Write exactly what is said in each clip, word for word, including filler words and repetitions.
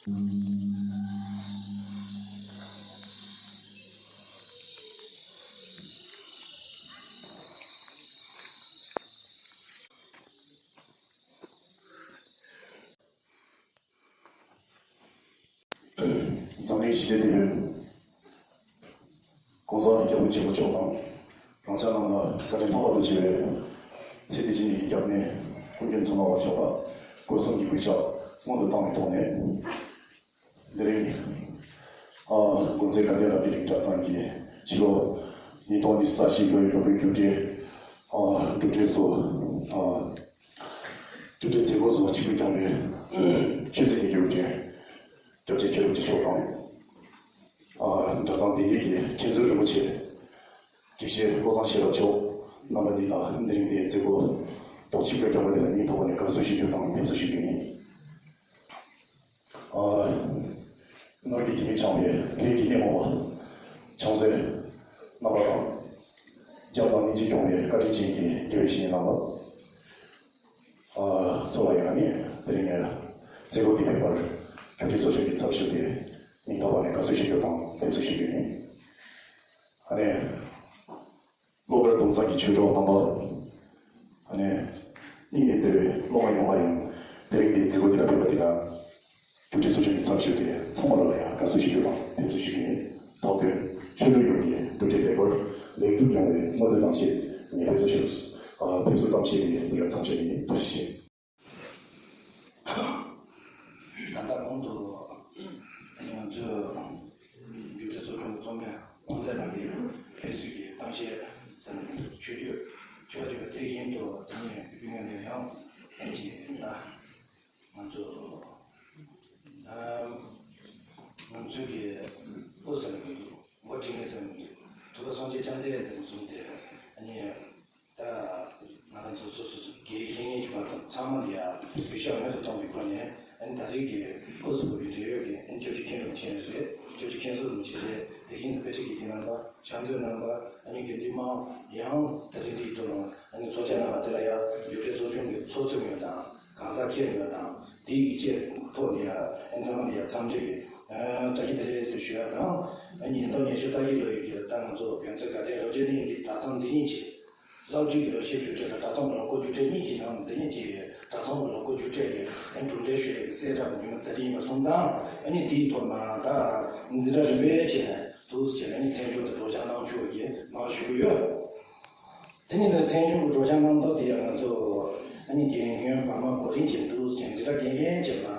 འཛམ་གླིང་ཞི་བདེ་དེ་ཡོད། ༸གོང་ས་༸སྐྱབས་མགོན་ཆེན་པོ་མཆོག་དང་། རང་ཅག་རྣམས་ལ་བཀའ་དྲིན་མཐོ་བ་དུ་ཆེ་བའི་ཚེ་འདི་ཕྱི་གཉིས་ཀྱི་སྐྱབས་གནས་ཀུན་མཁྱེན་མཚོ་སྣ་བ་མཆོག་ལ་སྒོ་གསུམ་གྱི་གུས་ཕྱག་སྔོན་དུ་བཏང་བའི་ཐོག་ནས། དེ་རིང་ཨ་དགོན་རྩེ་དགའ་ལྡན་རབ་རྒྱས་གླིང་གྲྭ་ཚང་གི་ཕྱི་ལོ་ཉིས་སྟོང་ཉི་ཤུ་རྩ་བཞི་ལོའི་སློབ་དཔོན་རྒྱུགས་སྤྲོད་ཨ་གྲུབ་འབྲས་སུ་ཨ་རྒྱུགས་སྤྲོད་མཛད་སྒོ་སོགས་ཆིབས་བསྒྱུར་བསྐྱངས་པའི་ཆོས་སྲིད་ཀྱི་རྒྱལ་བ་སྤྱི་སྐྱབས་མཆོག་དང་། ཨ་གྲྭ་ཚང་དེ་ཡི་གི་མཁན་ཟུར་རིན་པོ་ཆེ་དགེ་བཤེས་བློ་བཟང་ཤེས་རབ་མཆོག་རྣམ་པ་གཉིས་ལ་འདི་རིང་འདིའི་མཛད་སྒོ་ཐོག་ཆིབས་བསྒྱུར་བསྐྱངས་པ་དེ་ལ་སྙིང་ཐག་པ་ནས་དགའ་བསུ་ཞུ་རྒྱུ་དང་ཕེབས་བསུ་ཞུ་རྒྱུ་ཡིན། ཨ་ནོར་གྱི་རྒྱུ་མེད་འཆང་བའི་ལས་ཀྱི་སྣེ་མོ་བ་ཕྱག་མཛོད་རྣམ་པ་དང་། སྐྱབས་དང་སྙིང་རྗེ་སྐྱོང་བའི་བཀའ་དྲིན་ཅན་གྱི་དགེ་བའི་བཤེས་གཉེན་རྣམ་པ། ཚོ་ལ་ཡང་ནི་དེ་རིང་ནས་མཛད་སྒོ་འདི་ཕེབས་པར་རྒྱུགས་སྤྲོད་ཚོགས་ཆུང་གི་ཚབ་ཞུས་ཏེ་སྙིང་ཐག་པ་ནས་དགའ་བསུ་ཞུ་རྒྱུ་དང་ཕེབས་བསུ་ཞུ་རྒྱུ་ཡིན། ཨ་ནི་བློ་དཀར་དུང་གཙང་གི་ཆོས་གྲོགས་རྣམ་པ། ཨ་ནི་སྙིང་ནས་བརྩེ་བའི་སློབ་མ་ཡོངས་ལ་ཡང་དེ་རིང་འདིའི་མཛད་སྒོ་འདི་ལ་ཕེབས་པ་འདི་ལ། རྒྱུགས་སྤྲོད་ཚོགས་ཆུང་གི་ཚབ་ཞུས་ཏེ་ཚང་མ་ལ་ཡང་དགའ་བསུ་ཞུ་རྒྱུ་དང་ཕེབས་བསུ་ཞུ་རྒྱུ་ཡིན། ཐོག་དོན་ཆོས་འབྲེལ་ཡོངས་ཀྱི་གྲུབ་འབྲས་ལེགས་པར་ལེགས་གྲུབ་ཡོང་བའི་སྨོན་འདུན་དང་བཅས་ངས་ཕེབས་བསུ་ཞུ། ཨ་ཕེབས་བསུ་གཏམ་བཤད་འདི་འདི་ལ་མཚམས་བཞག་གི་ཡིན། ཐུགས་རྗེ་ཆེ། ད་ལྟ་གོང་དུ་ང་ཚོས་རྒྱུགས་སྤྲོད་ཚོགས་ཆུང་གི་ཚོགས་མི་དབང་མཛད་ལགས་ཀྱིས་ཕེབས་བསུ་གི་གཏམ་བཤད་ཟེར་ན་ཆོས་བརྒྱུད་ཆོས་བརྒྱུད་དེ་བཞིན་དུ་ད་ནི་རྒྱུན་ལས་ཡང་ཨེ་ཅི་ད། ང་ཚོ་ང་ཚོའི་གི་ཨོ་ཟེར་མི་འདུག་འགོ་ཁྲིད་མཁན་ཟེར་མི་འདུག་ཐུབ་པ་སངས་རྒྱས་བཅོམ་ལྡན་འདས་གསུངས་ཏེ་ཨ་ནི་ད་ང་རང་ཚོ་སོ་སོ་སོ་དགེ་བའི་བཤེས་གཉེན་གྱི་བར་དུ་ཚང་མ་ལ་ཡ་གུས་ཞབས་སྔོན་དུ་གཏོང་བའི་སྒོ་ནས་ཨ་ནི་ད་རེས་ཀྱི་ཨོ་ཟེར་བའི་འབྲེལ་ཡོད་ཀྱི་ཨ་ནི་སྐྱབས་རྗེ་མཁན་རིན་པོ་ཆེ་རེད། སྐྱབས་རྗེ་མཁན་ཟུར་རིན་པོ་ཆེ་རེད། དེ་བཞིན་དུ་དཔེ་ཁྲིད་ཀྱི་དགེ་རྣམ་པ། ཕྱག་མཛོད་རྣམ་པ། ཨ་ནི་དགེ་འདུན་དམངས་ཡང་ད་རེས་འདིའི་ཐོག་ལ་ཨ་ནི་ཚོགས་བཅར་གནང་བ་དེ་ལ་ཡང་རྒྱུགས་སྤྲོད་ཚོགས་ཆུང་གི་ཚོགས་གཙོ་ཡོད་དང་གང་ཟག་ཁྱེད་ཡོད་དང་དེའི་གི་ཆེད་ཐོག་ནས་ཡང་ཨ་ནི་ཚང་མ་ལ་ཡང་འཚམས་འདྲི་གི་བཀྲ་ཤིས་བདེ་ལེགས་ཟེར་ཞུ་ཡ་དང་། ཨ་ནི་ཉིས་སྟོང་ཉི་ཤུ་རྩ་བཞི་ལོ་ཡི་གི་ད་ང་ཚོ་དགོན་རྩེ་དགའ་ལྡན་རབ་རྒྱས་གླིང་གི་གྲྭ་ཚང་འདི་ཡིན་ཆེད་སློབ་ཕྲུག་གི་ལོ་ཤས་རྒྱུགས་སྤྲོད་དང་གྲྭ་ཚང་གི་ལོ་འཁོར་རྒྱུགས་སྤྲོད་གཉིས་ཀྱི་ནང་དེ་ཉིད་ཀྱི་གྲྭ་ཚང་གི་ལོ་འཁོར་རྒྱུགས་སྤྲོད་ཀྱི་ཨ་ནི་གྲུབ་འབྲས་ཞུ་ཡ་གི་གསལ་བསྒྲགས་ཀྱི་ཉིན་མོ་ད་རེས་ཡིན་པ་སོང་ཙང་ཨ་ནི་དེའི་ཐོག་ནས་ད་འཛིན་གྲྭ་རིམ་པས་བྱས་ནས། འདུག་ཅེས་ནས་མཚན་བྱུང་དུ་སྒྲོག་སྦྱང་གནང་ཆོག་གི་གནང་ཞུ་གི་ཡོད། དེ་ནི་ད་མཚན་བྱུང་གི་སྒྲོག་སྦྱང་གནང་སྟངས་དེ་ཡང་ང་ཚོ་ཨ་ནི་རྒན་གཞོན་བར་མ་གོ་རིམ་གྱིས་འདུག་ཅེས་འཛིན་གྲྭ་རྒན་གཞོན་བཅས་ལ་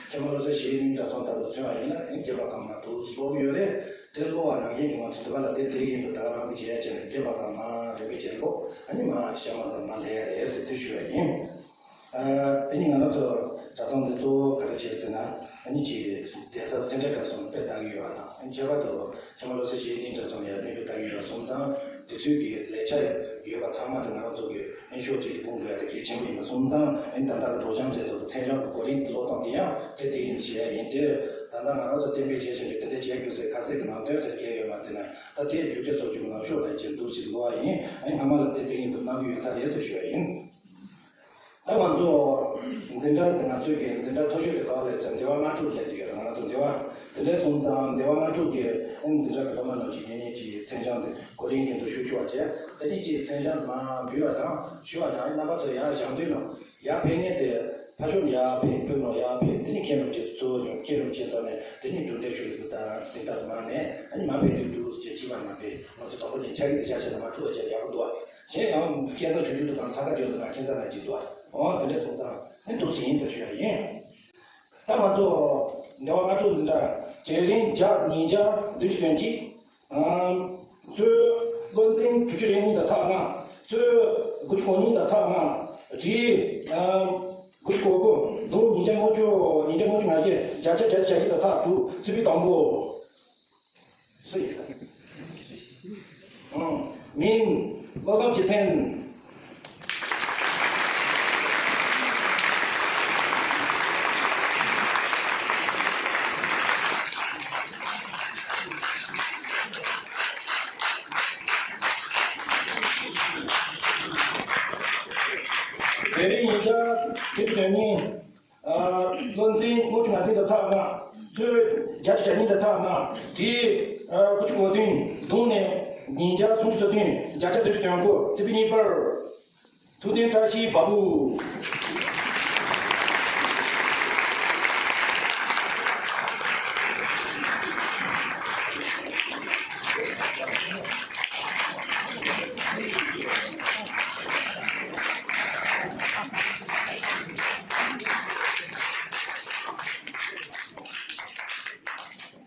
ཁྱད་མ་ལོ་ཙཱ་ཞེས་ནིང་གྲྭ་ཚང་ལྟ་བུ་མཚོན་པ་ཡིན་ན་ཨ་ནི་རྒྱབ་པ་གང་མ་འདུག་ཀློག་གི་ཡོད་རེད། དེ་ཀློག་པ་ནང་བཞིན་གྱི་ང་ཚོ་འདི་པ་ལ་དེ་དེ་བཞིན་དུ་ད་ག་རང་གི་བྱས་བྱས་ནས་རྒྱབ་པ་གང་མ་རེ་བེ་བྱས་ཀློག་ཨ་ནི་མ་ཤ་མ་ལ་མ་ལས་རེད་ཟེར་དེ་ཞུ་བ་ཡིན། ཨ་དེ་ནི་ང་རང་ཚོ་གྲྭ་ཚང་འདི་གཙོ་བོ་ག་རེ་བྱས་ཟེར་ན་ཨ་ནི་ཅིག་གདན་ས་སེ་འབྲས་དགའ་གསུམ་དཔེ་ལྟ་གི་ཡོད་པ་དང་ཨ་ནི་ཁྱད་པར་དུ་ཁྱད་པར་ལོ་ཙཱ་ཞེ་ནིང་གྲྭ་ཚང་ལ་ཡང་སྨོན་འདུན་ལྟ་གི་ཡོད་པ་སོང་ཙང་དེ་ཚོའི་གི་ལས་འཆར་ཡོད་པ་ཚང་མ་དེ་ང་རང་ཚོ་གི་ཨ་ནི་ཕྱོགས་གཅིག་ཏུ་སྤུངས་དགོས་ཡ་དེ་གལ་ཆེན་པོ་ཡིན་པ་སོང་ཙང་ཨ་ནི་ད་ལྟ་གི་སྒྲོག་སྦྱང་བྱས་ཐོག་གི་མཚན་བྱུང་གི་གོ་རིམ་གྱི་ཀློག་སྟངས་དེ་ཡང་དེ་དེ་བཞིན་བྱེད་ཡ་ཡིན་ཏེ། ད་ལྟ་ང་རང་ཚོ་གཏན་འབེབས་བྱས་བཞིན་དུ་དེ་འདྲ་བྱེད་དགོས་ཟེར་ཁ་གསལ་གྱི་ནང་དོན་ཟེར་བཀལ་ཡོད་མ་རེད་དེ་ན་ད་དེ་རྒྱུགས་སྤྲོད་ཚོགས་ཆུང་གི་ནང་ཤོག་ལ་ཅིག་འདུག་ཅིག་འགྲོ་བ་ཡིན། ཨ་ནི་སྔ་མ་ལ་དེ་དེ་བཞིན་དུ་གནང་གི་ཡོད་ས་རེད་ཟེར་ཞུ་ཡ་ཡིན། ད་ང་ཚོ་འཛིན་གྲྭ་དེ་ང་ཚོའི་གི་འཛིན་གྲྭ་མཐོ་ཤོས་དེ་ག་པར་སླེབས་ཚར་འདི་པ་ལྔ་དྲུག་སླེབས་ཡོད་རེད། ང་ཚོ་འདི་པ་དེ་འདྲ་སོང་ཙང་འདི་པ་ལྔ་དྲུག་གི་ཨ་ནི་འཛིན་གྲྭ་གི་སློབ་མ་རྣམས་ཀྱིས་ངེད་གཉིས་ཀྱི་མཚན་བྱང་དེ་གོ་རིམ་བཞིན་དུ་ཞུ་ཆོག་པ་བྱས་དེ་ནས་ཀྱི་མཚན་བྱང་མར་འབུལ་བ་དང་ཞུ་བ་དང་རྣམ་པ་ཚོ་ཡར་བཞེངས་དུས་ནང་ཡར་ཕེབས་མཁན་དེ་ཕར་ཕྱོགས་ནས་ཡར་ཕེབས་ཕེབས་ནང་ཡར་ཕེབས་དེ་ནས་མཁན་རིན་པོ་ཆེ་ཚོ་ཡོང་མཁན་རིན་པོ་ཆེ་ཚོ་ནས་དེ་ནས་གྲུབ་འབྲས་ཞུ་རྒྱུ་དང་གཟེངས་རྟགས་དུ་མ་ནས་ཨ་ནི་མར་ཕེབས་དུས་འདུག་ཅེས་གཅིག་པ་མར་ཕེབས་ང་ཚོ་དང་པོ་ནས་ཕྱག་གི་དེ་ཕྱག་ཆེ་ན་མར་འཁྲུག་པ་བྱས་ཡག་པོ་འདུག་བ། གཞན་ཡང་སྐད་བརྡ་ཆུང་ཆུང་དུ་དང་ཚ་ཁ་བརྗོད་དུ་ན་ཁྱད་མཚར་ན་གཅིག་འདུག་བ། འོ་དེ་འདྲ་སོང་ཙང་ཨ་ནི་འདུག་ཅེས་ཡིན་ཟེར་ཞུ་ཡ་ཡིན། ད་ང་ཚོ་འདི་པ་ལྔ་དྲུག་འཛིན་གྲྭ་གྲལ་རིམ་བརྒྱ་ཉིས་བརྒྱ་བདུན་ཅུ་དོན་གཅིག་གཙོས་བློ་འཛིན་དྲུག་ཅུ་རེ་གཉིས་དང་ཚེག་ལྔ། གཙོས་དགུ་བཅུ་གོ་གཉིས་དང་ཚེག་ལྔ། སྒྲིག་དགུ་བཅུ་གོ་དགུ། བསྡོམས་ཉིས་བརྒྱ་ལྔ་བཅུ། ཉིས་བརྒྱ་ལྔ་བཅུ་ང་བརྒྱད། བརྒྱ་ཆ་བརྒྱད་ཅུ་གྱ་གཅིག་དང་ཚེག་དྲུག། ཚེག་བརྒྱད་དང་པོ། སུ་ཡིན་ཟེར། ཨང་། མིང་། བློ་བཟང་རྗེ་མཚན། དེ་རིང་ཉིན་ཤར་དེ་དོན་སྙིང་། ཨ། བློ་འཛིན་དངུལ་ཆུ་ང་ཏི་དང་ཚགས་ལྔ། བརྒྱད་ཅུ་གྱ་གཉིས་དང་ཚེག་ལྔ། བྲིས་དགུ་བཅུ་གོ་བདུན། བརྡུངས་ནས་ཉིས་བརྒྱ་སུམ་ཅུ་སོ་བདུན། བརྒྱ་ཆ་བདུན་ཅུ་དོན་དགུ། རྩིས་པའི་གཉིས་པར་ཐུབ་བསྟན་བཀྲ་ཤིས་བ་བུ།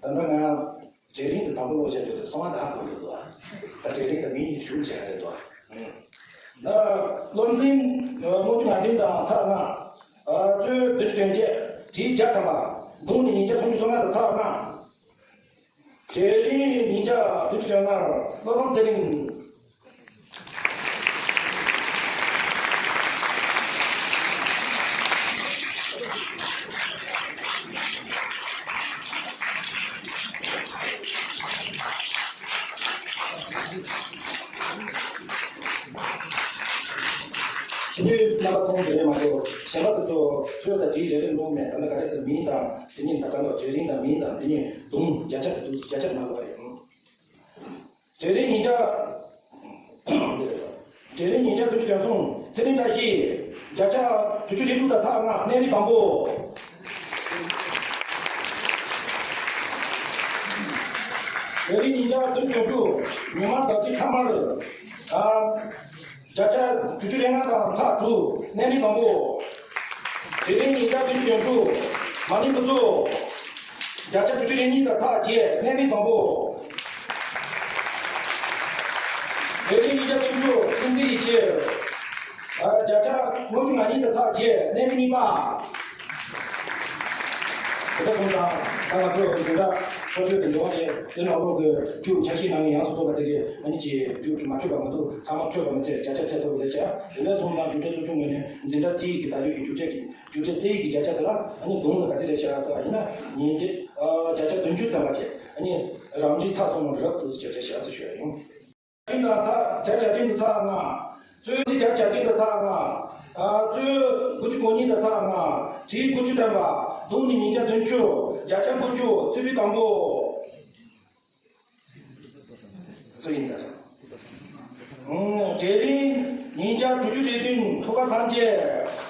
ད་ལྟ་ང་གྲལ་རིམ་དུ་དང་པོ་ཀློག་བྱ་རྒྱུ་དེ་སོང་བ་ད་ཧ་གོ་ཡོད་དོ། ད་གྲལ་རིམ་དུ་མིང་ཡིག་ཞུགས་བྱ་རེད་དོ། ད་བློ་འཛིན་དངོས་བྱུང་ང་བདུན་དང་ཚེག་ལྔ། གཙོས་བདུན་ཅུ་དོན་བརྒྱད། བྲིས་བརྒྱ་ཐམ་པ། བརྡུངས་ནས་ཉིས་བརྒྱ་སུམ་ཅུ་སོ་ལྔ་དང་ཚེག་ལྔ། གྲལ་རིམ་ཉིས་བརྒྱ་བདུན་ཅུ་དོན་ལྔ། བློ་བཟང་ཚེ་རིང་། ཁྱེད་ཚོས་རྣམ་པ་མཐོང་དེ་རེད་མ་གཏོགས་གཞན་པ་དེ་ཚོ་ཚོད་ལ་བྲིས་རེ་རེ་བླུགས་མེད། ད་ནི་ག་འདྲ་ཚེ་མིང་དང་དེ་ཉིད་ད་ག་ལོ་གྲལ་རིམ་དང་མིང་དང་དེ་ཉིད་བརྡུངས་བརྒྱ་ཆ་དེ་ཚོ་བརྒྱ་ཆ་མ་གོ་བ་རེད། གྲལ་རིམ་ཉིས་བརྒྱ། གྲལ་རིམ་ཉིས་བརྒྱ་བདུན་ཅུ་དོན་གསུམ། ཚེ་རིང་བཀྲ་ཤིས། བརྒྱ་ཆ་དྲུག་ཅུ་རེ་དྲུག་དང་ཚེག་ལྔ། གནས་རིམ་དང་པོ། གྲལ་རིམ་ཉིས་བརྒྱ་བདུན་ཅུ་དོན་དྲུག། ཉི་མ་ཟླ་གཅིག་ཐ་མར། ཨ། བརྒྱ་ཆ་དྲུག་ཅུ་རེ་ལྔ་དང་ཚེག་དྲུག། གནས་རིམ་དང་པོ། གྲལ་རིམ་ཉིས་བརྒྱ་བདུན་ཅུ་དོན་དྲུག། མ་ནིང་བུ་ཚོ། བརྒྱ་ཆ་དྲུག་ཅུ་རེ་གཉིས་དང་ཚེག་བརྒྱད། གནས་རིམ་དང་པོ། གྲལ་རིམ་ཉིས་བརྒྱ་བདུན་ཅུ། བསྟན་འཛིན་ཡེ་ཤེས། ཨ། བརྒྱ་ཆ་དངོས་བྱུང་ང་གཉིས་དང་ཚེག་བརྒྱད། གནས་རིམ་གཉིས་པ། དེ་ལྟར་སོང་ཙང་ད་ང་ཚོས་འཛིན་གྲྭ་མཐོ་ཤོས་དེ་འགྲོ་བ་རེད། དེ་ནང་ལོགས་ཀྱི་རྒྱུགས་ཆ་ཤས་ནང་ཡང་སུ་ཐོབ་པ་དེ་གས་ཨ་ནི་ཅིག་རྒྱུགས་མ་ཆོད་པ་མ་གཏོགས་ཚང་མ་ཆོད་པ་མ་ཚད་བརྒྱ་ཆ་ཚད་ཐོབ་རེད་བྱས། དེ་འདྲ་སོང་ཙང་རྒྱུགས་སྤྲོད་ཚོགས་ཆུང་ངོས་ནས་འཛིན་གྲྭ་དེའི་གི་ད་རེས་ཀྱི་རྒྱུགས་ཆ་གི་རྒྱུགས་ཆ་རྩེ་ཡི་གི་བརྒྱ་ཆ་དེ་ལ་ཨ་ནི་བརྡུངས་ནས་ག་ཚོད་རེད་བྱས་ཟེར་བ་ཡིན་ན་ཉིས་བརྒྱ་ཨ་བརྒྱ་ཆ་བདུན་ཅུ་ཙམ་པ་བྱས། ཨ་ནི་རང་འཇུག་མཐའ་སོང་ནས་རབ་ཏུ་བརྒྱ་ཆ་བཞག་ཚོད་ཞུ་ཡ་ཡིན། བདུན་དང་ཚེག་བརྒྱ་ཆ་བདུན་དང་ཚེག་ལྔ། གཙོས་བརྒྱ་ཆ་བདུན་དང་ཚེག་ལྔ། ཨ། གཙོས་དགུ་བཅུ་གོ་གཉིས་དང་ཚེག་ལྔ། བྲིས་དགུ་བཅུ་ཐམ་པ། བརྡུངས་ནས་ཉིས་བརྒྱ་བདུན་ཅུ། བརྒྱ་ཆ་དགུ་བཅུ། རྩིས་པའི་དང་པོ། སུ་ཡིན་ཟེར། ཨང་། གྲལ་རིམ་ཉིས་བརྒྱ་དྲུག་ཅུ་རེ་བདུན། ཐུབ་དགའ་སངས་རྒྱས།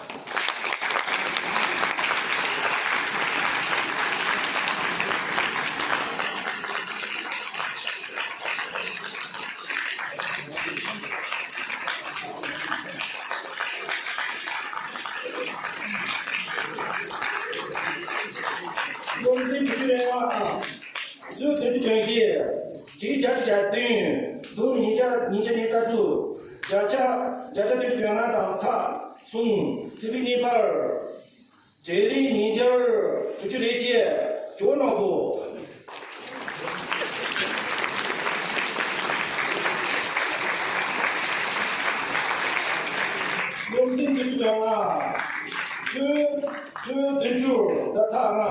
བློ་འཛིན་དྲུག་ཅུ་རེ་ལྔ། གཙོས་བདུན་ཅུ་དོན་བརྒྱད། བྲིས་བརྒྱད་ཅུ་གྱ་བདུན། བརྡུངས་ཉིས་བརྒྱ། ཉིས་བརྒྱ་ཉི་ཤུ་རྩ་དྲུག། བརྒྱ་ཆ། བརྒྱ་ཆ་བདུན་ཅུ་དོན་ལྔ་དང་ཚེག་གསུམ། རྩིས་པའི་གཉིས་པར། གྲལ་རིམ་ཉིས་བརྒྱ་དྲུག་ཅུ་རེ་བརྒྱད། ཇོ་ནོར་བུ། བློ་འཛིན་དགུ་བཅུ་དོན་ལྔ། གཙོས། གཙོས་བདུན་ཅུ་དང་ཚེག་ལྔ།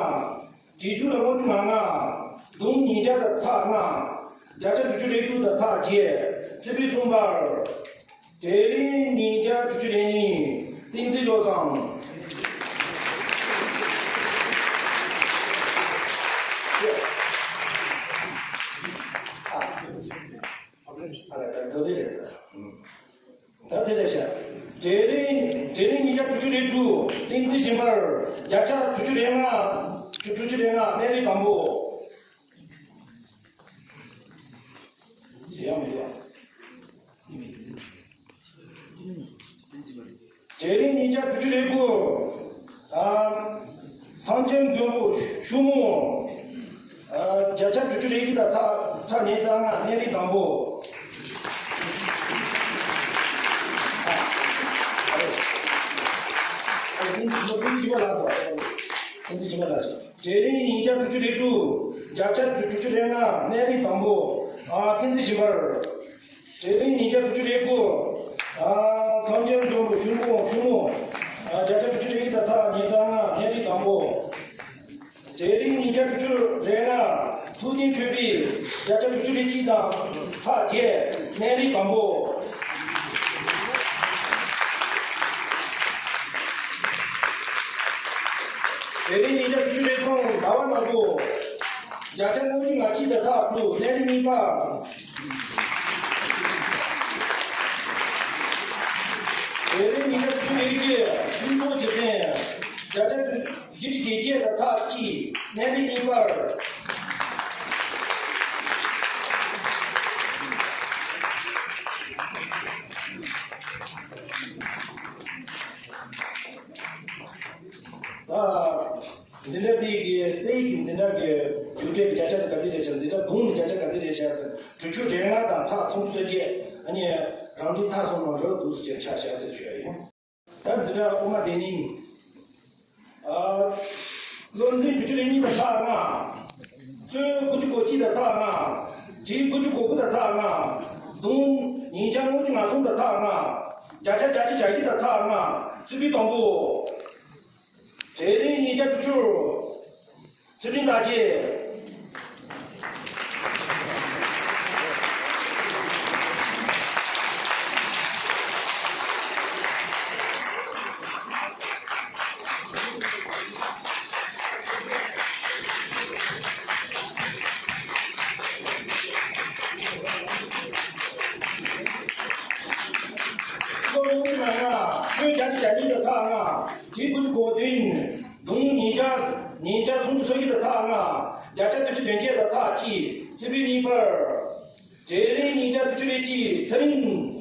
བྲིས་རྒྱུགས་ལ་དངོས་བྱུང་ང་ལྔ། བརྡུངས་ཉིས་བརྒྱ་དང་ཚེག་ལྔ། བརྒྱ་ཆ་དྲུག་ཅུ་རེ་དྲུག་དང་ཚེག་བརྒྱད། རྩིས་པའི་གསུམ་པར། གྲལ་རིམ་ཉིས་བརྒྱ་དྲུག་ཅུ་རེ་གཉིས། བསྟན་འཛིན་བློ་བཟང་། ད་དེ་རེད་ཤག་གྲལ་རིམ། གྲལ་རིམ་ཉིས་བརྒྱ་དྲུག་ཅུ་རེ་དྲུག། བསྟན་འཛིན་བྱམས་པ། བརྒྱ་ཆ་དྲུག་ཅུ་རེ་ལྔ། དྲུག་ཅུ་རེ་ལྔ། གནས་རིམ་དང་པོ། ཟེར་ཡག་མི་འདུག་ཨ། གྲལ་རིམ་ཉིས་བརྒྱ་དྲུག་ཅུ་རེ་དགུ། ཨ། སངས་རྒྱས་མགོན་པོ་ཤུ་མོ། ཨ། བརྒྱ་ཆ་དྲུག་ཅུ་རེ་བཞི་དང་ཚེག་ཚེག་ཉེར་ལྔ། གནས་རིམ་དང་པོ། ཨ། ཨ། ཨ། ཨ། ཨ། ཨ། ཨ། གྲལ་རིམ་ཉིས་བརྒྱ་དྲུག་ཅུ་རེ་དྲུག། བརྒྱ་ཆ་དྲུག་ཅུ་རེ་ལྔ། གནས་རིམ་དང་པོ། ཨ། བསྟན་འཛིན་བྱམས་པ། གྲལ་རིམ་ཉིས་བརྒྱ་དྲུག་ཅུ་རེ་དགུ། ཨ། སངས་རྒྱས་མགོན་པོ་ཤུ་མོ། ཤུ་མོ། ཨ། བརྒྱ་ཆ་དྲུག་ཅུ་རེ་བཞི་དང་ཚེག་ཉེར་ལྔ། གནས་རིམ་དང་པོ། གྲལ་རིམ་ཉིས་བརྒྱ་དྲུག་ཅུ་རེ་ལྔ། ཐུབ་བསྟན་ཆོས་འཕེལ། བརྒྱ་ཆ་དྲུག་ཅུ་རེ་གཅིག་དང་ཚེག་བརྒྱད། གནས་རིམ་དང་པོ། བོད་རིགས་ཉིས་བརྒྱ་བཅུ་གཅིག་རེ་ཐོན་ཟླ་བ་ནག་པོ། བརྒྱ་ཆ་ལྔ་བཅུ་ང་གཅིག་དང་ཚེག་དྲུག་གནས་ལུགས་གཉིས་པ། བོད་རིགས་ཉིས་བརྒྱ་བཅུ་གཅིག་རེ་གཅིག་ཀུན་བཟང་རྗེ་བཙུན། བརྒྱ་ཆ་བཞི་བཅུ་ཞེ་བརྒྱད་དང་ཚེག་གཅིག་གནས་ལུགས་གཉིས་པ། ད། འཛིན་གྲྭ་དེ་གི་རྩེ་ཡིག་གི་འཛིན་གྲྭ་གི་རྒྱུགས་སྤྲོད་ཀྱི་བརྒྱ་ཆ་དེ་ག་ཚོད་རེད་ཤག་འཛིན་གྲྭ་བདུན་ནས་བརྒྱ་ཆ་ག་ཚོད་རེད་ཤག་དྲུག་ཅུ་རེ་ལྔ་དང་ཚེག་སུམ་ཅུ་སོ་བརྒྱད། ཨ་ནི་རང་འཁྲིའི་མཐའ་སོང་ནང་རོགས་འདུག་ཟེར་ཆ་བཞག་ཟེར་ཞུ་ཡ་ཡིན། ད་འཛིན་གྲྭ་དབུ་མ་སྡེ་གཉིས། ཨ། བློ་འཛིན་དྲུག་ཅུ་རེ་གཉིས་དང་ཚེག་ལྔ། རྩོད་དགུ་བཅུ་གོ་གཅིག་དང་ཚེག་ལྔ། བྲིས་དགུ་བཅུ་གོ་དགུ་དང་ཚེག་ལྔ། བརྡུངས་ཉིས་བརྒྱ་ལྔ་བཅུ་ང་གསུམ་དང་ཚེག་ལྔ། བརྒྱ་ཆ་བརྒྱད་ཅུ་གྱ་བཞི་དང་ཚེག་ལྔ། རྩིས་འབུལ་དང་པོ། བྲེལ་རིམ་ཉིས་བརྒྱ་བཅུ་བཅུ། ཚུལ་ཁྲིམས་བདག་རྒྱལ། ལོ་ལྔ་བཅུ་ང་ལྔ། ཚེག་བརྒྱད་ཅུ་གྱ་གཉིས་དང་ཚེག་ལྔ། བྲིས་དགུ་བཅུ་གོ་བདུན། བརྡུངས་ཉིས་བརྒྱ། ཉིས་བརྒྱ་སུམ་ཅུ་སོ་གཅིག་དང་ཚེག་ལྔ། བརྒྱ་ཆ་བདུན་ཅུ་དོན་བརྒྱད་དང་ཚེག་གཅིག་རྩིས་འབུལ་གཉིས་པ། བྲེལ་རིམ་ཉིས་བརྒྱ་བཅུ་བཅུ་རེ་གཅིག་ཚེ་རིང་།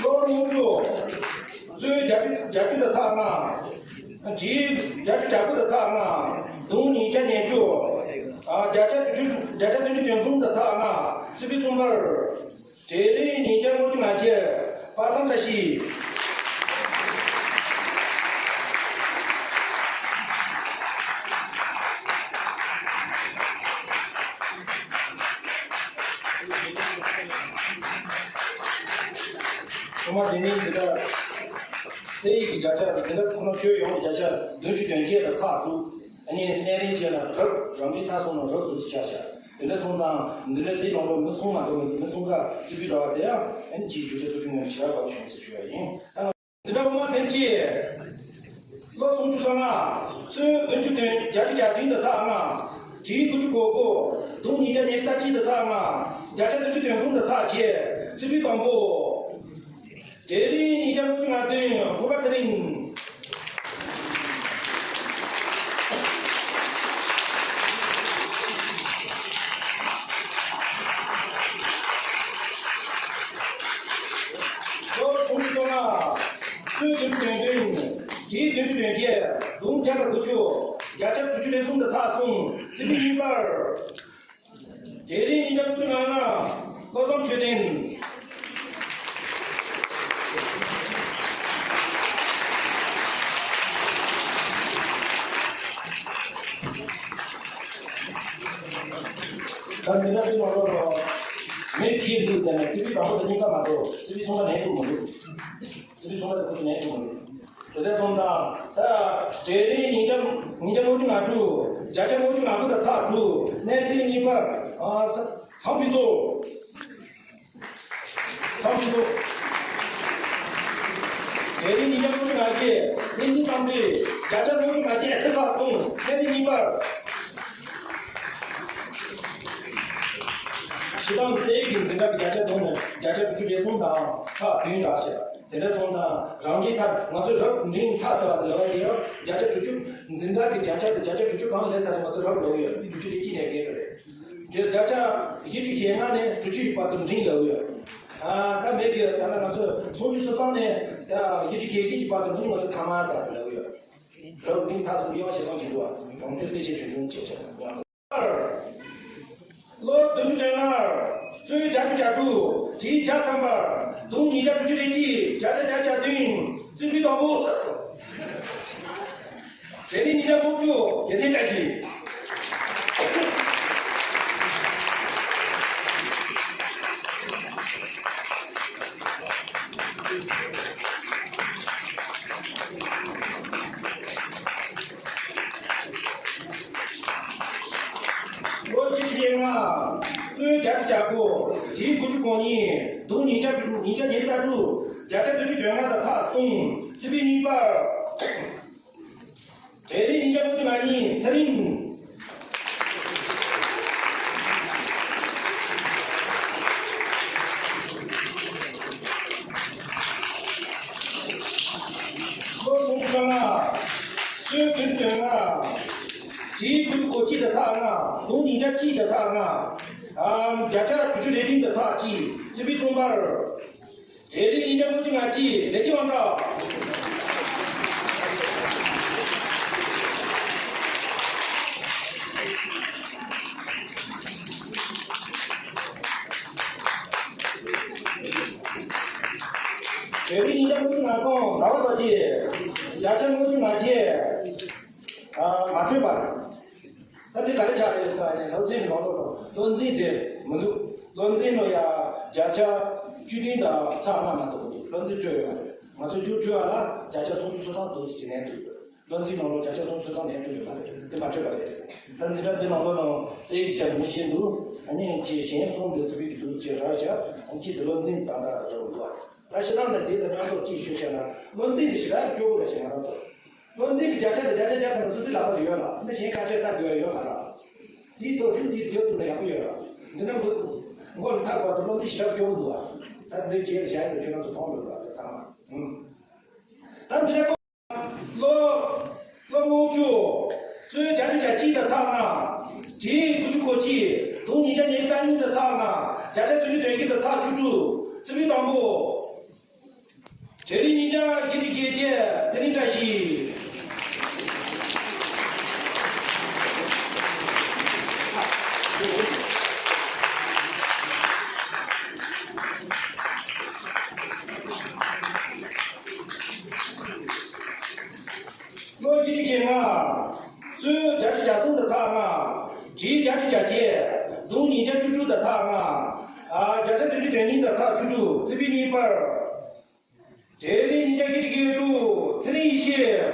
ལོ་ལྔ་བཅུ། ཚེག་བརྒྱད་ཅུ་གྱ་བཅུ་དང་ཚེག་ལྔ། བྲིས་བརྒྱད་ཅུ་གྱ་དགུ་དང་ཚེག་ལྔ། བརྡུངས་ཉིས་བརྒྱ་ཉི་ཤུ། ཨ། བརྒྱ་ཆ་བཅུ་བཅུ། བརྒྱ་ཆ་བདུན་ཅུ་དོན་གསུམ་དང་ཚེག་ལྔ། རྩིས་འབུལ་གསུམ་པ། བྲེལ་རིམ་ཉིས་བརྒྱ་ལྔ་བཅུ་ང་བརྒྱད། དཔག་བསམ་བཀྲ་ཤིས། ཐོག་མར་དེ་ནས་འདི་ལྟར་རྩེ་ཡིག་གི་བརྒྱ་ཆ། འདི་ལྟར་ཁོ་ན་ཆོས་ཡོངས་ཀྱི་བརྒྱ་ཆ་བདུན་ཅུ་དོན་བརྒྱད་དང་ཚེག་དྲུག་ཨ་ནི་གནས་རིམ་བཅས་ལ་རབ་རང་འཁྲིའི་མཐའ་སོང་ནང་རབ་ཏུ་ཆ་བཞག་དེ་འདྲ་སོང་ཙང་འཛིན་གྲྭ་དེའི་ནང་ལོགས་མི་གསུམ་མ་གཏོགས་མི་མི་གསུམ་ཀ་རྩིས་འབུལ་ར་བ་དེ་ཡང་ཨ་ནི་ཅིག་རྒྱུ་ཆ་ཚུལ་ཁྲིམས་ངོས་ནས་ཞེ་དྲག་བབས་བྱུང་ཟེར་ཞུ་ཡ་ཡིན། ད་འཛིན་གྲྭ་དབུ་མ་སེམས་བསྐྱེད། ལོ་སུམ་ཅུ་སོ་ལྔ། ཚེག་བདུན་ཅུ་དོན། བརྒྱད་ཅུ་གྱ་བདུན་དང་ཚེག་ལྔ། བྲིས་དགུ་བཅུ་གོ་དགུ། བརྡུངས་ཉིས་བརྒྱ་ཉི་ཤུ་རྩ་གཅིག་དང་ཚེག་ལྔ། བརྒྱ་ཆ་བདུན་ཅུ་དོན་གསུམ་དང་ཚེག་བརྒྱད། རྩིས་འབུལ་དང་པོ། བྲེལ་རིམ་ཉིས་བརྒྱ་ལྔ་བཅུ་ང་བདུན། ཕུར་པ་ཚེ་རིང་། ལོ་སུམ་ཅུ་སོ་ལྔ། ཚེག་བདུན་ཅུ་དོན་བདུན། བྲིས་བདུན་ཅུ་དོན་བརྒྱད། བརྡུངས་བརྒྱ་དང་དགུ་བཅུ། བརྒྱ་ཆ་དྲུག་ཅུ་རེ་གསུམ་དང་ཚེག་གསུམ། རྩིས་འབུལ་གཉིས་པ། བྲེལ་རིམ་ཉིས་བརྒྱ་ལྔ་བཅུ་ང་ལྔ། བློ་བཟང་ཆོས་ལྡན། ད་མི་སྣ་འདི་མ་ལོག་རོགས། མི་ཕྱིར་འདུག་ཟེར་ནས་རྩིས་འབུལ་དང་པོ་དང་གཉིས་ཀ་མ་གཏོགས་རྩིས་འབུལ་གསུམ་ཀ་ནས་འདུག་མ་འདུག་རྩིས་འབུལ་གསུམ་ཀ་དང་པོ་དེ་ནས་འདུག་མ་འདུག་དེ་འདྲ་སོང་ཙང་ད་བྲེལ་རིམ་ཉིས་བརྒྱ། ཉིས་བརྒྱ་ལྔ་བཅུ་ང་དྲུག་བརྒྱ་ཆ་ལྔ་བཅུ་ང་དགུ་དང་ཚེག་དྲུག་གནས་ཚུལ་གཉིས་པ། ཨ། ས། ཚངས་ཕུན་ཚོགས། ཚངས་ཕུན་ཚོགས། བྲེལ་རིམ་ཉིས་བརྒྱ་ལྔ་བཅུ་ང་བརྒྱད། བསྟན་འཛིན་བསམ་འཕེལ། བརྒྱ་ཆ་ལྔ་བཅུ་ང་བརྒྱད་ཚེག་དྲུག་གནས་ཚུལ་གཉིས་པ། སྤྱིར་བཏང་རྩེ་ཡིག་གི་འཛིན་གྲྭ་གི་བརྒྱ་ཆ་བསྡོམས་ནས་བརྒྱ་ཆ་དྲུག་ཅུ་རེ་གསུམ་དང་ཚེག་བདུན་རག་ཤག་དེ་འདྲ་སོང་ཙང་རང་འཁྲིའི་མཐར་ང་ཚོས་རབ་འབྲིང་མཐའ་ཟེར་བ་དེ་ལབ་པ་དེ་ཡང་བརྒྱ་ཆ་དྲུག་ཅུ། འཛིན་གྲྭ་གི་བརྒྱ་ཆ་དེ་བརྒྱ་ཆ་དྲུག་ཅུ་གང་ལེན་ཚར་ན་ང་ཚོ་རབ་ལབ་ཡོད། དྲུག་ཅུ་རེ་གཅིག་ནས་བརྒལ་བ་རེད། དེ་བརྒྱ་ཆ་བཞི་བཅུ་ཞེ་ལྔ་ནས་དྲུག་ཅུ་ཡི་བར་དུ་འབྲིང་ལབ་ཡོད། ཨ། ད་མེད་ཀྱི་ད་ལྟ་ང་ཚོས་སུམ་ཅུ་སོ་གསུམ་ནས་ད་བཞི་བཅུ་ཞེ་བཞི་ཡི་བར་དུ་འབྲིང་ང་ཚོ་ཐ་མ་ཟེར་བ་ལབ་ཡོད། རབ་འབྲིང་མཐའ་གསུམ་དབྱེ་བ་ཕྱེ་སྟངས་ཀྱི་འདུག་བ། གོང་དུ་གསལ་བཤད་ཆུང་ཆུང་བྱས་བྱས། ལོ་བདུན་ཅུ་དོན་ལྔ། ཚེག་བརྒྱད་ཅུ་གྱ་དྲུག་བྲིས་བརྒྱ་ཐམ་པ། བརྡུངས་ཉིས་བརྒྱ་དྲུག་ཅུ་རེ་གཅིག་བརྒྱ་ཆ་བརྒྱད་བརྒྱ་བདུན། རྩིས་འབུལ་དང་པོ། བྲེལ་རིམ་ཉིས་བརྒྱ་དགུ་བཅུ། རྒྱལ་ལྡན་བཀྲ་ཤིས། བརྒྱད་ཅུ་གྱ་དགུ། བགྲེས་དགུ་བཅུ་གོ་གཉིས། བསྡོམས་ཉིས་བརྒྱ་དྲུག་ཅུ། ཉིས་བརྒྱ་ཉེར་རྩ་དྲུག་བརྒྱ་ཆ་བདུན་ཅུ་དོན་ལྔ་དང་ཚེག་གསུམ། ཚེག་བརྒྱད་གཉིས་པ། བགྲེས་རིམ་ཉིས་བརྒྱ་དགུ་བཅུ་ང་གཉིས། ཚེ་རིང་། ལོ་དགུ་བཅུ་ལྔ། ཚེག་བདུན་ཅུ་དོན་ལྔ། བགྲེས་དགུ་བཅུ་གོ་གཅིག་དང་ཚེག་ལྔ། བསྡོམས་ཉིས་བརྒྱ་གཅིག་དང་ཚེག་ལྔ། ཨམ། བརྒྱ་ཆ་དྲུག་ཅུ་རེ་བདུན་དང་ཚེག་གཅིག་ཚེག་བརྒྱད་གསུམ་པར། བགྲེས་རིམ་ཉིས་བརྒྱ་དགུ་བཅུ་ང་གཅིག་བདེ་སྐྱིད་དབང་གྲགས། བགྲེས་རིམ་ཉིས་བརྒྱ་དགུ་བཅུ་ང་གསུམ་ཟླ་བ་རྡོ་རྗེ། བརྒྱ་ཆ་ལྔ་བཅུ་ང་བརྒྱད། ཨ། མ་འཕྲོད་པ། ད་དེ་ག་རེ་ཆགས་རེད་ཟེར་ནས་སློབ་ཚན་ནང་ལོགས་ལ་སློབ་འཛིན་དེ་མི་འདུག་སློབ་འཛིན་ནང་ཡ་བརྒྱ་ཆ་བཅུ་བདུན་དང་ཚེག་ལྔ་མ་གཏོགས་མི་འདུག་སློབ་འཛིན་སྤྲོད་ཡོད་མ་རེད། ང་ཚོ་བཅུ་དྲུག་པ་ལ་བརྒྱ་ཆ་སུམ་ཅུ་སོ་གསུམ་འདུག་ཅེས་ནན་འདུག་སློབ་འཛིན་ནང་ལོགས་བརྒྱ་ཆ་སུམ་ཅུ་སོ་གསུམ་ནན་འདུག་ཡོད་མ་རེད། དེ་མ་འཕྲོད་པ་རེད། ད་འཛིན་གྲྭ་འདི་ནང་ལོགས་ནང་རྩེད་ཡིག་བྱ་མི་ཤེས་འདུག་ཨ་ནི་ཅེས་གཞན་གསུམ་འདི་ཚོ་བིག་འདུག་ཅེས་རག་བྱ་ཨ་ཅེ་དེ་སློབ་འཛིན་ད་ལྟ་རག་འདུག་ད་ཤི་ཐང་ནས་དེ་དང་མཉམ་དུ་ཅིག་ཞུ་བྱས་ན་སློབ་འཛིན་དེ་ཞེ་དྲག་སྐྱོ་པོ་རེད་ཞེས་ང་རང་ཚོ། སློབ་འཛིན་གྱི་བརྒྱ་ཆ་དང་བརྒྱ་ཆ་བརྒྱ་ཐམ་པ་སོ་སོའི་ལག་པ་ལ་ཡོད་ལ་མི་གཞན་ཁ་བྲལ་ལྟ་དགོས་ཡ་ཡོད་མ་རེད། དེའི་སྟོབས་ཤུགས་དེ་བརྗོད་ཐུབ་ན་ཡག་པོ་ཡོད་རེད། འཛིན་གྲྭ་མགོ་མགོ་ལ་ཐག་པ་དང་སློབ་འཛིན་ཞེ་དྲག་སྐྱོ་པོ་འདུག་ཨ། ད་འདི་རྗེས་ལ་བྱ་ཡི་ཁྱོད་རང་ཚོ་མཐོང་འགྲོ་ར་ད་ཚང་མ། ད་འཛིན་གྲྭ་ལོ་ལོ་ལྔ་བཅུ། ཚེག་བརྒྱད་ཅུ་གྱ་གཅིག་དང་ཚེག་ལྔ། བགྲེས་དགུ་བཅུ་གོ་གཅིག་བསྡོམས་ཉིས་བརྒྱ་ཉེར་གཉིས་དང་ཚེག་ལྔ། བརྒྱ་ཆ་བདུན་ཅུ་དོན་བཞི་དང་ཚེག་བཅུ་དྲུག་ཚེག་བརྒྱད་དང་པོ། བགྲེས་རིམ་ཉིས་བརྒྱ་བཞི་བཅུ་ཞེ་བརྒྱད་ཚེ་རིང་བཀྲ་ཤིས། ལོ་བཞི་བཅུ་ཞེ་ལྔ། ཚེག་བརྒྱད་ཅུ་གྱ་གསུམ་དང་ཚེག་ལྔ། བགྲེས་བརྒྱད་ཅུ་གྱ་བརྒྱད། བསྡོམས་ཉིས་བརྒྱ་བཅུ་དྲུག་དང་ཚེག་ལྔ། ཨ། བརྒྱ་ཆ་བདུན་ཅུ་དོན་གཉིས་དང་ཚེག་བཅུ་དྲུག་ཚེག་བརྒྱད་གཉིས་པར། བགྲེས་རིམ་ཉིས་བརྒྱ་བཞི་བཅུ་ཞེ་དྲུག་ཚེ་རིང་ཡེ་ཤེས།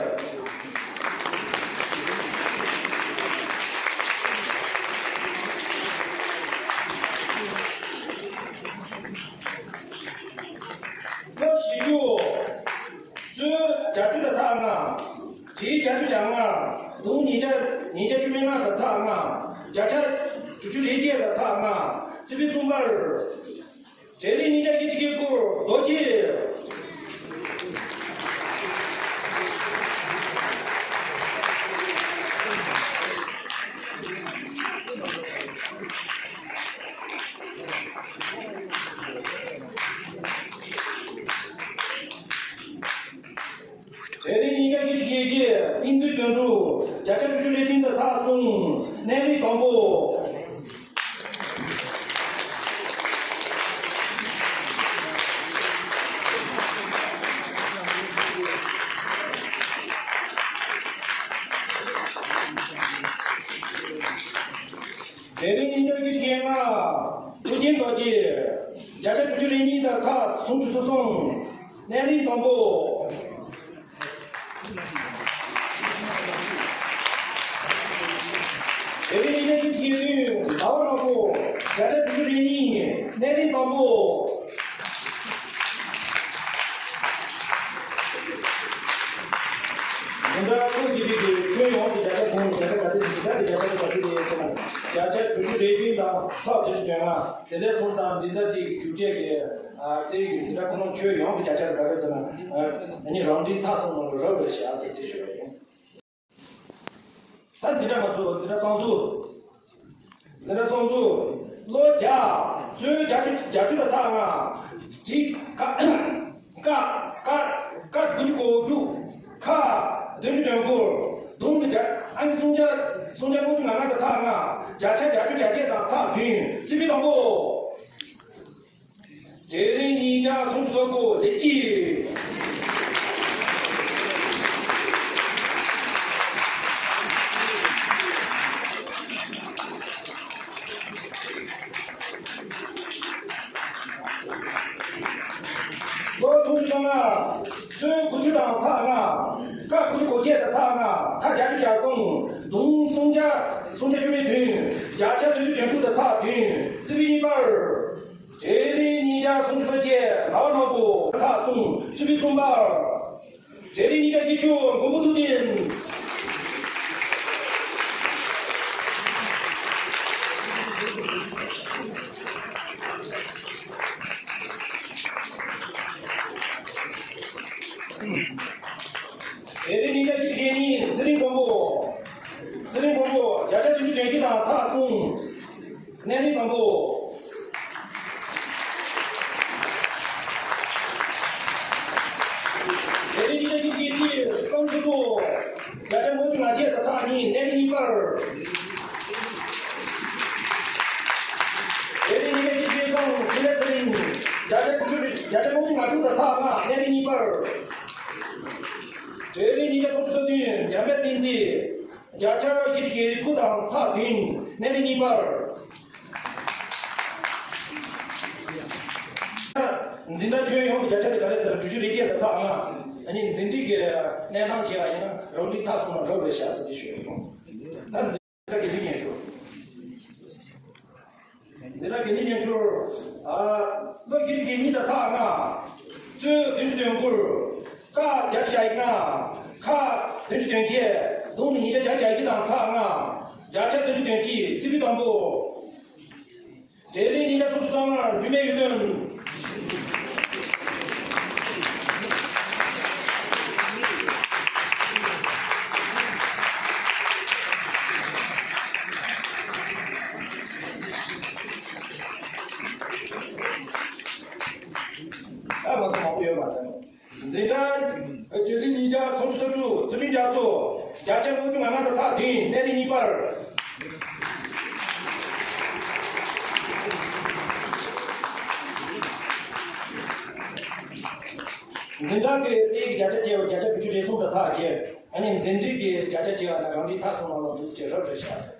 ལོ་བཞི་བཅུ། ཚེག་བརྒྱད་ཅུ་དང་ཚེག་ལྔ། བགྲེས་བརྒྱད་ཅུ་གྱ་ལྔ། བསྡོམས་ཉིས་བརྒྱ་ཉིས་བརྒྱ་བཅུ་མེད་ལྔ་དང་ཚེག་ལྔ། བརྒྱ་ཆ་དྲུག་ཅུ་རེ་བརྒྱད་དང་ཚེག་ལྔ། ཚེག་བརྒྱད་གསུམ་པར། བགྲེས་རིམ་ཉིས་བརྒྱ་བཞི་བཅུ་ཞེ་དགུ་རྡོ་རྗེ། བགྲེས་རིམ་ཉིས་བརྒྱ་བཞི་བཅུ་ཞེ་བརྒྱད་བསྟན་འཛིན་དོན་གྲུབ། བརྒྱ་ཆ་དྲུག་ཅུ་རེ་བདུན་དང་ཚེག་གསུམ། གནས་རིམ་དང་པོ། བགྲེས་རིམ་ཉིས་བརྒྱ་བཞི་བཅུ་ཞེ་ལྔ། ཀླུ་ཆེན་རྡོ་རྗེ། བརྒྱ་ཆ་དྲུག་ཅུ་རེ་གཉིས་དང་ཚེག་སུམ་ཅུ་སོ་གསུམ། གནས་རིམ་དང་པོ། བགྲེས་རིམ་ཉིས་བརྒྱ་བཞི་བཅུ་ཞེ་བདུན་ཟླ་བ་དྲག་པོ། བརྒྱ་ཆ་དྲུག་ཅུ་རེ་གཉིས། གནས་རིམ་དང་པོ། འཛིན་གྲྭ་ཁོངས་ཀྱི་རིགས་ཀྱི་ཁྱོན་ཡོངས་ཀྱི་བརྒྱ་ཆ་གོང་བརྒྱ་ཆ་ག་ཚོད་ཀྱི་འཛིན་གྲྭ་གི་བརྒྱ་ཆ་ག་ཚོད་ཀྱི་ཡོད་ཅེ་ན། བརྒྱ་ཆ་དྲུག་ཅུ་རེ་བདུན་དང་ཚེག་བརྒྱད་ཅུ་དོན་ལྔ། དེ་འདྲ་སོང་ཙང་འཛིན་གྲྭ་དེ་གི་རྒྱུགས་སྤྲད་ཀྱི་ཨ་རྩེ་གི་འཛིན་གྲྭ་ཁོ་ན་ཁྱོན་ཡོངས་ཀྱི་བརྒྱ་ཆ་ག་རེ་ཟེར་ན། ཨ་ནི་རང་འགྲེལ་མཐའ་གསུམ་ནང་ལ་རག་རེད་ཤག་ཟེར་དེ་ཞུ་ཡ་ཡིན། ད་འཛིན་གྲྭ་ང་ཚོ་འཛིན་གྲྭ་གསང་འཛུགས། འཛིན་གྲྭ་གསང་འཛུགས། ལོ་བརྒྱ། ཚེག་བརྒྱད་ཅུ་བརྒྱད་ཅུ་དང་ཚེག་ལྔ། བགྲེས་ཀ་ཀ་ཀ་ཀ་དགུ་བཅུ་གོ་དྲུག་ཁ་བདུན་ཅུ་དོན་དགུ་བསྡོམས་ནི་བརྒྱ་ཨ་ནི་སུམ་བརྒྱ་སུམ་བརྒྱ་དགུ་བཅུ་ང་ལྔ་དང་ཚེག་ལྔ། བརྒྱ་ཆ་བརྒྱད་ཅུ་གྱ་བརྒྱད་དང་ཚེག་བདུན། ཚེག་བརྒྱད་དང་པོ། བགྲེས་རིམ་ཉིས་བརྒྱ་སུམ་ཅུ་སོ་དགུ་ལེགས་སྐྱེས། ལོ་དྲུག་ཅུ་དང་ལྔ། ཚེག་དགུ་བཅུ་དང་ཚེག་ལྔ། ཀ་དགུ་བཅུ་གོ་བརྒྱད། དང་ཚེག་ལྔ། ཁ་བརྒྱད་ཅུ་གྱ་གསུམ། གདུང་སུམ་བརྒྱ། སུམ་བརྒྱ་བཅུ་མེད་བདུན། བརྒྱ་ཆ་བདུན་ཅུ་དོན་དྲུག་དང་ཚེག་བདུན། རྩིས་པའི་གཉིས་པར། བགྲེས་གླིང་ཉིས་བརྒྱ་སུམ་ཅུ་སོ་བརྒྱད། ངག་དབང་ནོར་བུ། ཚེག་གསུམ། རྩིས་པའི་གསུམ་པར། བགྲེས་གླིང་ཉིས་བརྒྱ་བརྒྱད་ཅུ། མགོན་པོ་ཐུབ་བསྟན། བགྲེས་གླིང་ཉིས་བརྒྱ་བརྒྱད་ཅུ་གྱ་གཉིས། ཚེ་རིང་མགོན་པོ། ཚེ་རིང་མགོན་པོ། བརྒྱ་ཆ་བདུན་ཅུ་དོན་བརྒྱད་དང་ཚེག་གསུམ། གནས་རིང་མགོན་པོ། བགྲེས་གླིང་ཉིས་བརྒྱ་བརྒྱད་ཅུ་གྱ་གཅིག། བསམ་ཚུལ་ཁྲུ། བརྒྱ་ཆ་ལྔ་བཅུ་ང་བརྒྱད་དང་ཚེག་གཉིས། གནས་རིང་གཉིས་པར། བགྲེས་གླིང་ཉིས་བརྒྱ་བརྒྱད་ཅུ་གྱ་གསུམ། ཆེ་ལས་ཚེ་རིང་། བརྒྱ་ཆ་བཅུ། བརྒྱ་ཆ་ལྔ་བཅུ་ང་དྲུག་དང་ཚེག་ལྔ། གནས་རིང་གཉིས་པར། བགྲེས་གླིང་ཉིས་བརྒྱ་སུམ་ཅུ་སོ་བདུན། འཇམ་དཔལ་བསྟན་འཛིན། བརྒྱ་ཆ་བཞི་བཅུ་གྱ་དགུ་དང་ཚེག་བདུན། གནས་རིང་གཉིས་པར། འཛིན་གྲྭ་ཁྱོན་ཡོངས་ཀྱི་བརྒྱ་ཆ་དེ་ག་རེ་ཟེར་ན། དྲུག་ཅུ་རེ་བརྒྱད་དང་ཚེག་ལྔ། ཨ་ནི་འཛིན་བྲིས་ཀྱི་གནས་སྟངས་བྱས་པ་ཡིན་ན་རང་འགྲིག་མཐའ་སོང་ན་རབ་རེད་ཤག་ཟེར་དེ་ཞུ་ཡོད། ད་འཛིན་གྲྭ་དགེ་འདུན་སྙན་ཞུ། འཛིན་གྲྭ་དགེ་འདུན་སྙན་ཞུ། ཨ། ལོ་བཞི་བཅུ་གྱ་གཉིས་དང་ཚེག་ལྔ། རྩོད་བདུན་ཅུ་དོན་དགུ། ཀ་བརྒྱ་ཆ་ལྔ། ཁ་བདུན་ཅུ་དོན་བརྒྱད། གདུང་ཉིས་བརྒྱ་ཆ་བཞི་དང་ཚེག་ལྔ། བརྒྱ་ཆ་བདུན་ཅུ་དོན་གཅིག། རྩིས་པའི་དང་པོ། བགྲེས་གླིང་ཉིས་བརྒྱ་སུམ་ཅུ་སོ་ལྔ། འགྱུར་མེད་ཡུལ་དོན། ད་ང་ཚོ་མང་པོ་ཡོད་མ་རེད། འཛིན་གྲྭ་བགྲེས་གླིང་ཉིས་བརྒྱ་སུམ་ཅུ་སོ་དྲུག། ཚུལ་ཁྲིམས་རྒྱ་མཚོ། བརྒྱ་ཆ་ལྔ་བཅུ་ང་ལྔ་དང་ཚེག་བདུན། གནས་རིང་གཉིས་པར། འཛིན་གྲྭ་གི་རྩེད་ཡིག་བརྒྱ་ཆ་བྱས་པ་བརྒྱ་ཆ་དྲུག་ཅུ་རེ་གསུམ་དང་ཚེག་བརྒྱད། ཨ་ནི་འཛིན་བྲིས་ཀྱི་བརྒྱ་ཆ་བྱས་པ་ན་རང་འགྲིག་མཐའ་སོང་ན་ལ་འདུག་ཅེས་རབ་རེད་ཤག།